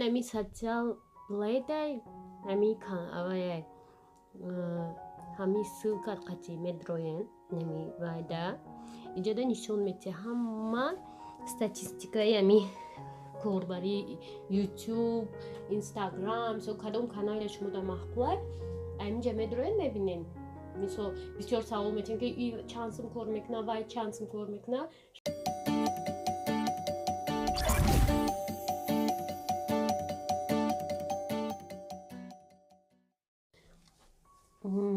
Ами Social Blade ами авай ҳами ссылка қати медроен нами вайда иҷода нишон метиҳа ҳама статистикаи ами корбари YouTube, Instagram, мисол кадом канале шумо дар маъқулай, аминҷа медроен, мебинен. Мисол бисёр савол метиҳем, ки и чанд сум кор мекуна, вай чанд сум кор мекуна.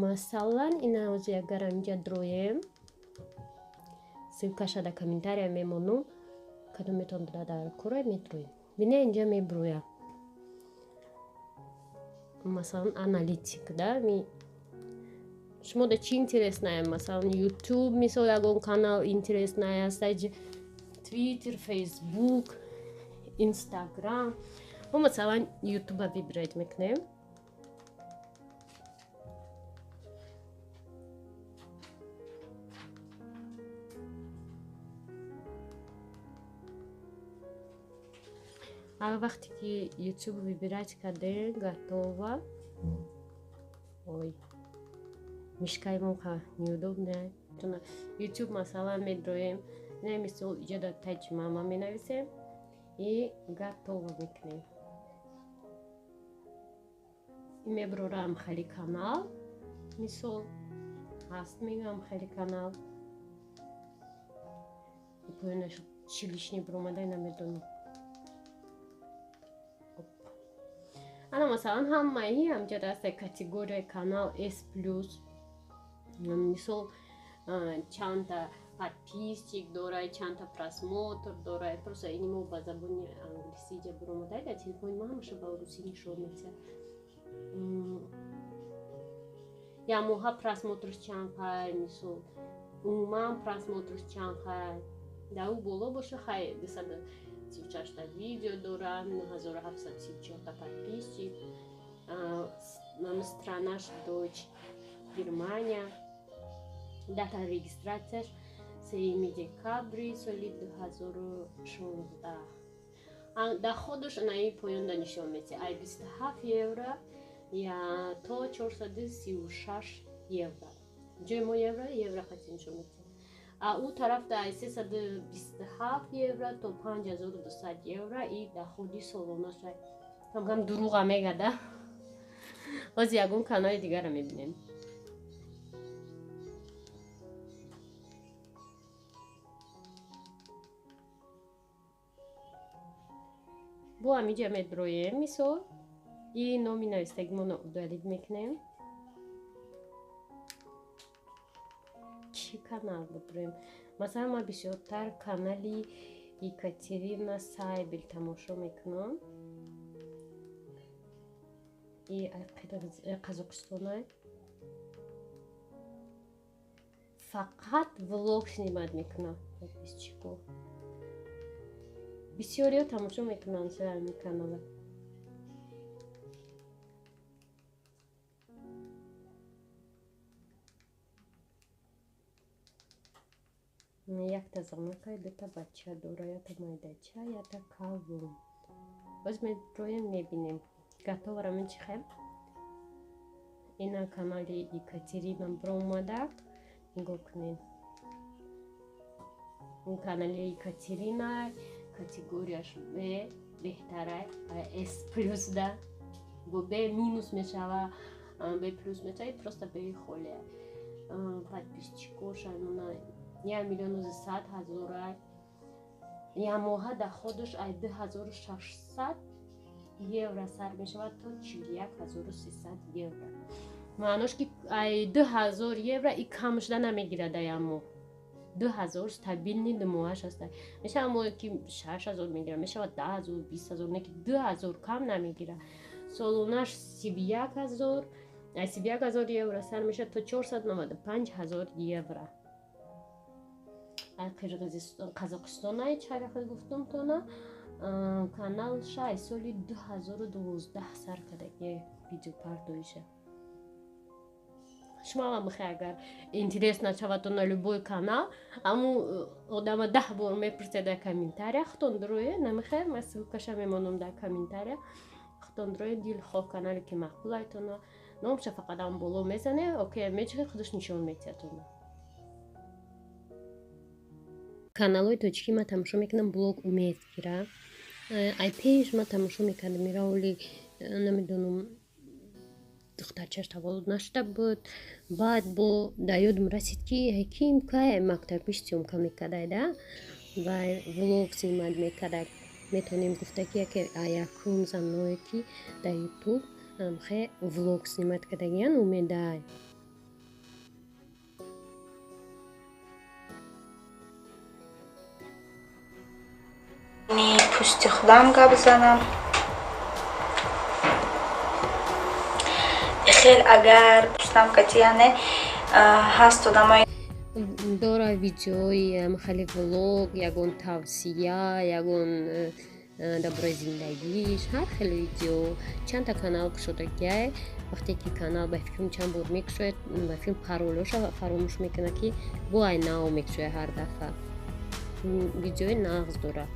Масалан, ина ҳозир агар аминҷа дроем, ссылкаша дар комментария мемонум, кадометон дар кора медроем. Бина, инҷа меброя. Масалан, аналитик да ми шумо да чӣ интересная, масалан, YouTube, мисол ягон канал интересная аст, Twitter, Facebook, Instagram. Мо масалан YouTube-а выбирать мекунем. Ҳар вақте ки YouTube выбирать кардем, готово. Ой, мышкаи мо неудобная. YouTube масалан медроем, на мисол иҷо дар таҷмама менависем и готово мекунем. Меброрам хеле канал, мисол ҳаст, мегӯям хеле канал. Поёнаш чӣ лишний биромада, намедонам. Ана, масалан, ҳамаи ҳамҷа даста категорияи канал S плюс, мисол чандта подписчик дорай, чандта просмотр дорай. Просто ини мо ба забони англисӣ ҷа биромадай, дар телефони ма ҳамаша ба русӣ нишон метиҳад. Я моҳа просмотрш чанд хай, мисол умуман просмотрш чанд хай. Дар ӯ боло боша, хай, 236-та видео дорад, 9734-та подписчик, странаш Deutsch, Германия, дата регистрацияш 3 декабри соли 2016. Доходаш наи поёнда нишон метиҳад, ай 27 евро я то 436 евро. Ҷои мо евро, евро хати нишон метиҳад. А ӯ тарафта ай 327 евро то 5200 евро и доходи солонаша. Камкам дурӯға мегада. Ҳозир ягон канали дигара мебинем. Бо ҳамиҷа медроем, мисол и номи навистагимонро удалить мекунем. Чӣ канал бидроем? Масалан, ман бисёртар канали Екатерина Сайбел тамошо мекунам. И Қазоқистонай, фақат влог снимать мекунам. Подписчико бисёриҳо тамошо мекунанд ҳамин канала. Якта занакай, дута бача дора, ята майдача, ята калвум. Боз медроем, мебинем. Готово мечихем. Ина канали Екатерина бромада, нигоҳ кунед. Ин канали Екатерина категорияш Б беҳтара, С плюс да бо Б минус мешава, Б плюс мешава, просто Б холия. Подписчикоша 1 100 000-а. Я моҳа доходаш ай 2600 евро сар мешавад то 41 300 евро. Маънош ки ай 2000 евро и кам шуда намегирад ая моҳ. 2000 стабильный думоҳаш аста. Мешавад моҳе ки 6000 мегирад, мешавад 10 000, 20 000, не ки 2000 кам намегирад. Солонаш 31 000, ай 31 000 евро сар мешавад то 495 000 евро. Ай Қирғизистон, Қазоқистон, ай чарахи гуфтум тона. Каналша ай соли 2012 сар кардаги видеопардоиша. Шумо ҳам мехоҳед, агар интерес нашавад на любой канал, аму одама 10 бор мепурсед дар комментария, худтон дуроед, намехоҳед, ман ссылкаша мемонам дар комментария. Худтон дуроед, дилхоҳ канале ки маъқул айтона, номша фақат ам боло мезане, окей мечиҳед, худаш нишон метиҳад. Каналҳои тоҷикӣ ман тамошо мекунам блог Умедгира. Ай пеш ман тамошо мекардам ира, оли намедонам, духтарчаш таваллуд нашуда буд. Баъд бо дар ёдам расид, ки ҳаким кай мактабиш съёмка мекардай да ва влог снимать мекарда. Метавонем гуфта, ки яке якум заное, ки дар Ютуб хе влог снимать кардагиян, Умедай. Пӯсти худам гап занам. Хел агар пӯстам кати, яъне ҳаст одамои Дора видеои хеле влог, ягон тавсия, ягон дар бораи зиндагиш, ҳар хел видео. Чандта канал кушодагиай. Вақте ки канал, ба фикрам, чанд бор мекушояд, ба фикрам, паролоша фаромӯш мекунад, ки бо ай нав мекушояд. Ҳар дафъа видеои нағз дорад.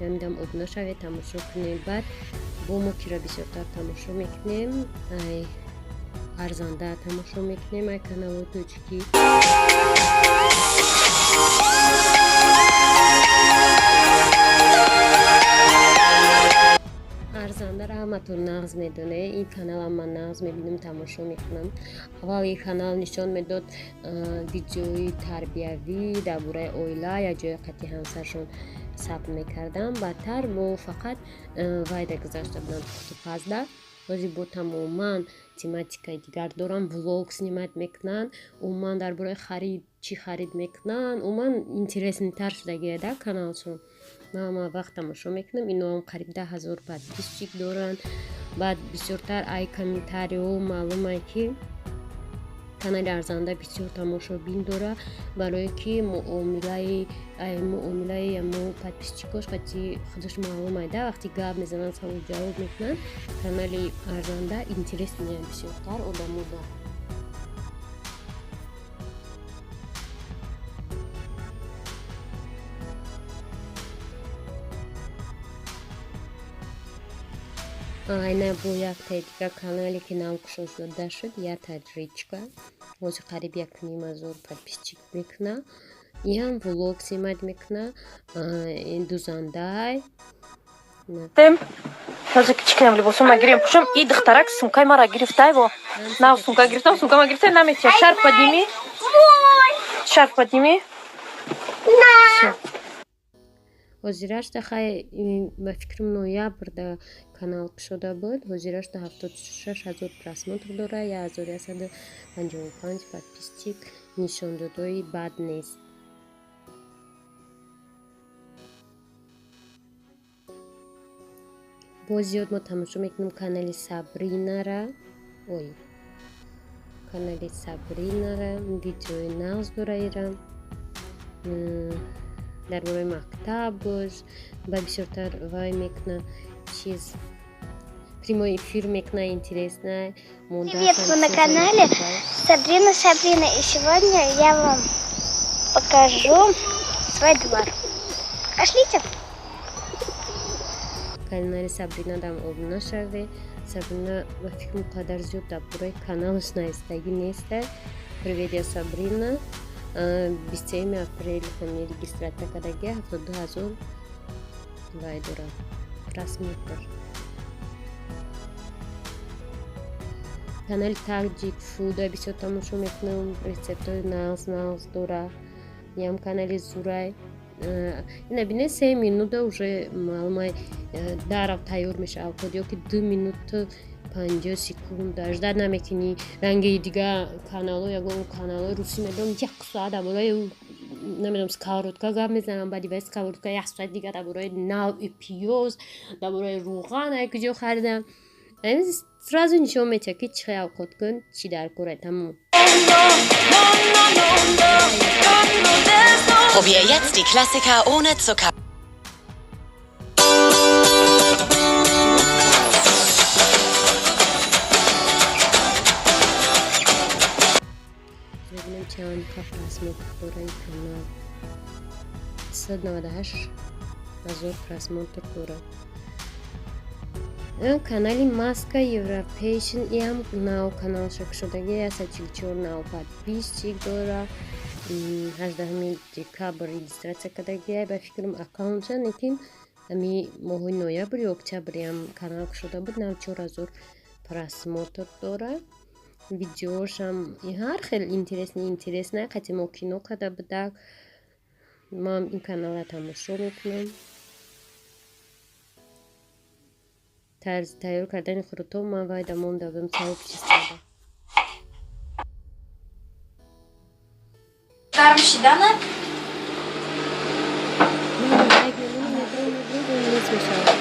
Намедонам, обуна шавед, тамошо кунем. Баъд бо мо кира бисёртар тамошо мекунем? Ай Арзанда тамошо мекунем, ай каналҳои тоҷикӣ. Арзандаро ҳаматон нағз медонед. Ин каналам ман нағз мебинам, тамошо мекунам. Аввал ин канал нишон медод видеои тарбиявӣ дар бораи оила, якҷоя қати ҳамсаршон сабт мекардам. Баъдтар мо фақат вайда гузашта будам, пухтупазда. Ҳозир бо тамоман тематикаи дигар дорам, влог снимать мекунанд, умуман дар бораи харид, чӣ харид мекунанд, умуман интересныйтар шудагия да каналшон. Ман ҳама вақт тамошо мекунам. Иноам қариб 10 000 подписчик доранд. Баъд бисёртар ай комментариҳо маълумае, ки канали Арзанда бисёр тамошобин дора, барое ки муомилаи амо подписчикош қати худаш маълумай да, вақте гап мезананд, савол ҷавоб мекунанд. Канали Арзанда интересный бисёртар одамо да. Айна бо яктаи дигар канале, ки нав кушода шуд, Я таджичка, ҳозир қариб 1,5 ҳазор подписчик мекуна. Иам влог снимать мекуна, дузандай. Ҳозир ки чӣ кунем? Либосо ма гирем, пӯшам. И духтарак сумкаи мара гирифтай, во нав сумка гирифтам, сумка ма гирифтай, наметия. Шарф подними, шарф подними. Ҳозирашда хай, ба фикрам, ноябрда канал кушода буд. Ҳозирашда 76 000 просмотр дора, 1155 подписчик. Нишондодҳои бад нест. Боз зиёд мо тамошо мекунем канали Сабринара. Ой, канали Сабринара видеои нағз дора, ира дар бораи мактаб боз ба бисёртар вай мекуна, чиз, прямой эфир мекуна, интересно. Привет, вы на канале Сабрина Сабрина, и сегодня я вам покажу свой двор. Пошлите! Канали Сабрина дам обуна шаве. Сабрина, ба фикрам, қадар зиёд дар бораи каналаш наистагӣ неста. Привет, я Сабрина. 23 апрел ҳами регистрация кардагия, 72 000 вай дорад, просмотр. Канали Таджик Фуда бисёр тамошо мекунам, рецептҳои нағз нағз дора. Ям канали зурай. Ина бине, 3 минута уже маълумай, дарав тайёр мешавад, ё ки 2 минуту 50 секунда ждать намекунӣ, ранги дига каналҳо. Ягон каналҳои русӣ медонам, як соат дар бораи, намедонам, сковородка гап мезанам, баъди баъди сковородка як соат дига дар бораи навъи пиёз, дар бораи рӯған, ай куҷо харидам. Сразу нишон метиҳад, ки чӣ хел авқот кун, чӣ дар кора, тамом. Probier jetzt die Klassiker ohne Zucker. Просмотр дора ин канал, 198 000 просмотр дорад. Канали Маска Европейшн, иам нав каналша кушодаги, 144 нав подписчик дора. 18 декабр регистрация кардагиай, ба фикрам, аккаунтша, лекин ами моҳои ноябр ё октябриам канал кушода буд. Нав 4000 просмотр дора. Видеошам ҳар хел интересный, интересный, қати мо кино карда будак. Ман ин каналра тамошо мекунам. Тарзи тайёр кардани хурутоб ман вайда монда будам сообществода. Гарм шидана. Лайк мемонам, медром, медром, нест мешавад.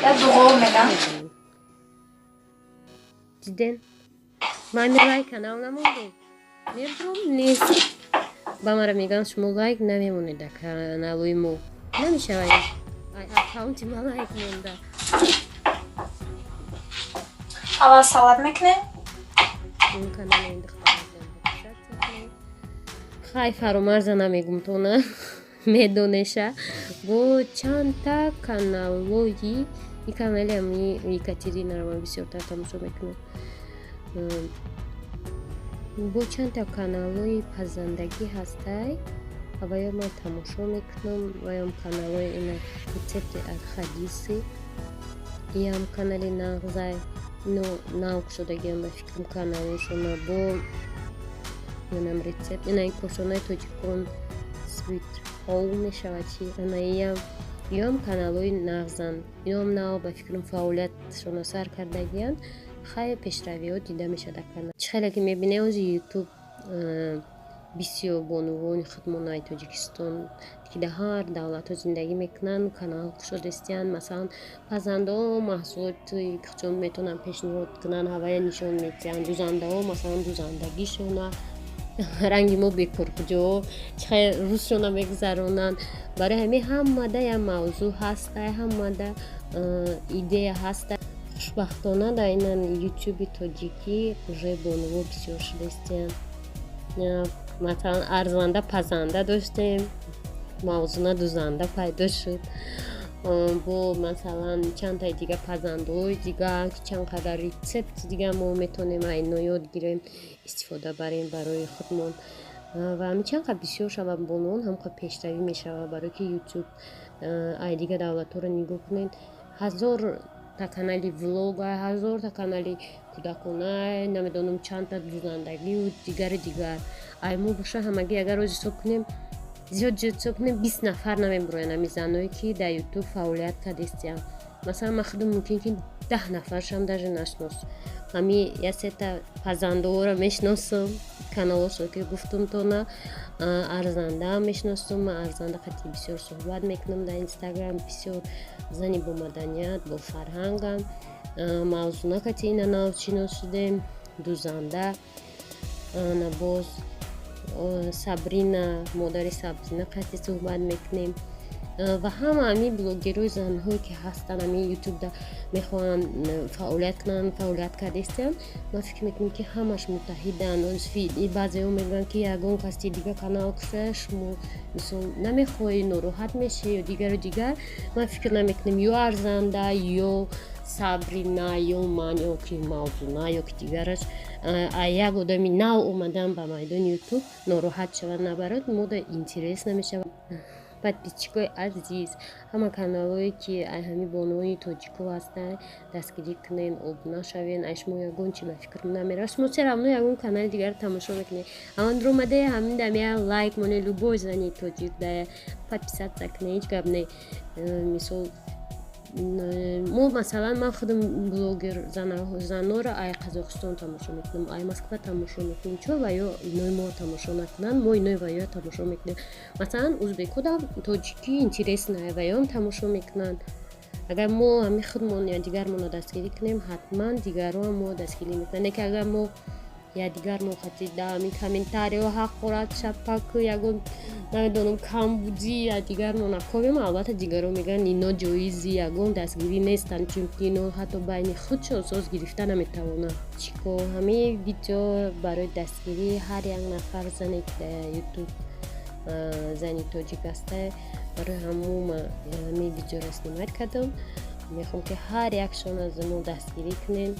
Я дуғол мегам. Диден, ман лайк канал намондум, медром, нест. Ба мара мегӯянд, шумо лайк намемонед дар каналои мо. Намешавад, аккаунти ма лайк монда. Аввал салат мекунем. Ин канали ин духтара. Хай, Фаромарза намегум, тона медонеша. Бо чандта каналои, и канали ами Екатеринаро ман бисёртар тамошо мекунам. Бо чандта каналҳои пазандагӣ ҳастай, ваё ман тамошо мекунам. Ваём каналҳои ина рецепти аз Хадиси, иам канали нағзай, ино нав кушодагиам, ба фикрам, каналҳошона. Бо инам рецепт, ина кошонаи тоҷикон, Sweet Home мешавад чи, ана иам, иам каналҳои нағзанд. Иноам нав, ба фикрам, фаъолиятшона сар кардагианд. Хай, пешравиҳо дида мешавад канал. Чӣ хеле ки мебинем, ози Ютуб бисёр бонувони худмонаи Тоҷикистон, ки дар ҳар давлатҳо зиндагӣ мекунанд, канал кушодастиянд. Масалан, пазандаҳо маҳсулоти худшон метавонанд пешниҳод кунанд, ҳавая нишон медиҳанд. Дузандаҳо, масалан, дузандагишона, ранги мо бекоркуҷоҳо чӣ хел рӯзшона мегузаронанд. Барои ҳамин ҳамада як мавзӯъ ҳастай, ҳамада идея ҳастай. Хушбахтона, дар ина Ютуби тоҷикӣ уже бонуво бисёр шудастиянд. Масалан, арзанда пазанда доштем, Мавзуна дузанда пайдо шуд. Бо, масалан, чандтаи дига пазандаҳои дига, ки чанд қадар рецепти дига мо метавонем айно ёд гирем, истифода барем барои худмон. Ва ҳамин чанд қад бисёр шавад бонувон, ҳам қад пешравӣ мешавад. Барое ки Ютуб ай дигар давлатҳоро нигоҳ кунед, ҳазорта канали влога, ҳазорта канали кӯдакона, намедонам, чандта дузандагию дигари дигар. Ай мо боша, ҳамагӣ агар роз ҳисоб кунем, зиёд зиёд ҳисоб кунем, 20 нафар намебуроянд ҳами заное, ки дар Ютуб фаъолият кардистиянд. Масалан, ман худам мумкин ки 10 нафаршам даже нашинос. Ҳами як сета пазандаҳоро мешиносам, каналҳошо ки гуфтум тона, арзандаам мешиносам. Ман арзанда қати бисёр суҳбат мекунам дар Инстаграм, бисёр зани бо маданият, бо фарҳангам. Мавзуна кати ина нав шинос шудем, дузанда. На боз Сабрина, модари Сабрина қати суҳбат мекунем. Ва ҳама ҳамин блогерҳои занҳое, ки ҳастанд, ҳамин Ютубда мехоҳанд фаъолият кунанд, фаъолият кардистиянд, ман фикр мекунам, ки ҳамаш муттаҳиданд. Баъзеҳо мегӯянд, ки ягон каси дига канал кушоя, шумо, мисол, намехоҳӣ, нороҳат мешавӣ ё дигару дигар. Ман фикр намекунам, ё арзанда, ё Сабрина, ё ман, ё ки Мавзуна, ё ки дигараш як одами нав омадан ба майдони Ютуб нороҳат шавад. Наоборот, мода интерес намешавад. Подписчикои азиз, ҳама каналҳое, ки ай ҳамин бонувони тоҷико ҳастанд, дастгирӣ кунен, обуна шавен. Ай шумо ягон чи, ба фикрам, намерава. Шумо все равно ягон канали дигарро тамошо мекунед. Аман омаде ҳамин дам я лайк моне, любой зани тоҷик да подписаться кунед, ҳеҷ гап не. Мисол, мо, масалан, ман худам блогер занора ай Қазоқистон тамошо мекунам, ай Москва тамошо мекунам. Чо ва ё инои мо тамошо накунанд? Мо инои ва ё тамошо мекунем. Масалан, узбекҳо да тоҷикӣ интересная, ва ёам тамошо мекунанд. Агар мо ҳамин худмон ё дигармонро дастгирӣ кунем, ҳатман дигарҳоам мо дастгирӣ мекунанд. Не ки агар мо Якдигар мо хати дар комментариҳо ҳақорат, шапаку, ягон, намедонам, камбудӣ якдигар мо накобем. Албатта, дигарон мегӯянд, ино ҷоизи ягон дастгирӣ нестанд, чунки ино ҳатто байни худшон соз гирифта наметавонанд. Чӣ кор, ҳамаи видео барои дастгирии ҳар як нафар зане, ки дар Ютуб зани тоҷик аста. Барои ҳамун ҳамин видеоро снимать кардам. Мехоҳам, ки ҳар якшон аз мо дастгирӣ кунем,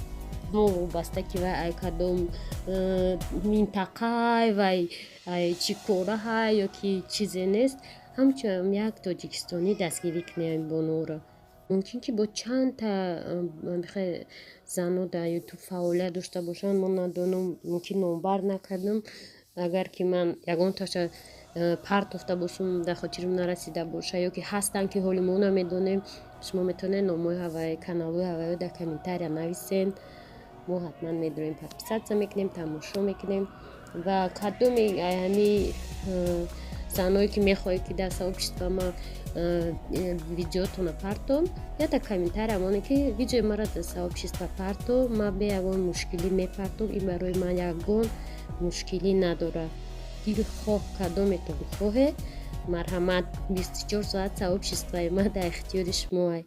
новобаста ки вай ай кадом минтақай, вай ай чӣ кораҳай ё ки чизе нест, ҳамчун як тоҷикистонӣ дастгирӣ кунем бонуро. Мумкин ки бо чандта зано дар Ютуб фаъолият дошта бошанд, мо надонам, мумкин номбар накардам. Агар ки ман ягонташа партофта бошам, дар хотирам нарасида боша ё ки ҳастанд, ки ҳоли мо намедонем, шумо метавонед номҳои ҳаваи, каналҳои ҳаваиро дар комментария нависен. Мо ҳатман медорем, подписаться мекунем, тамошо мекунем. Ва кадоми ҳами заное, ки мехоҳед, ки дар сообщество ма видеотона партом, я дар комментария моне, ки видеои маро дар сообщество парто, ма бе ягон мушкилӣ мепартом. Ин барои ман ягон мушкилӣ надорад. Дилхоҳ кадометон хоҳед, марҳамат, 24 соат сообществои ма дар ихтиёри шумоай.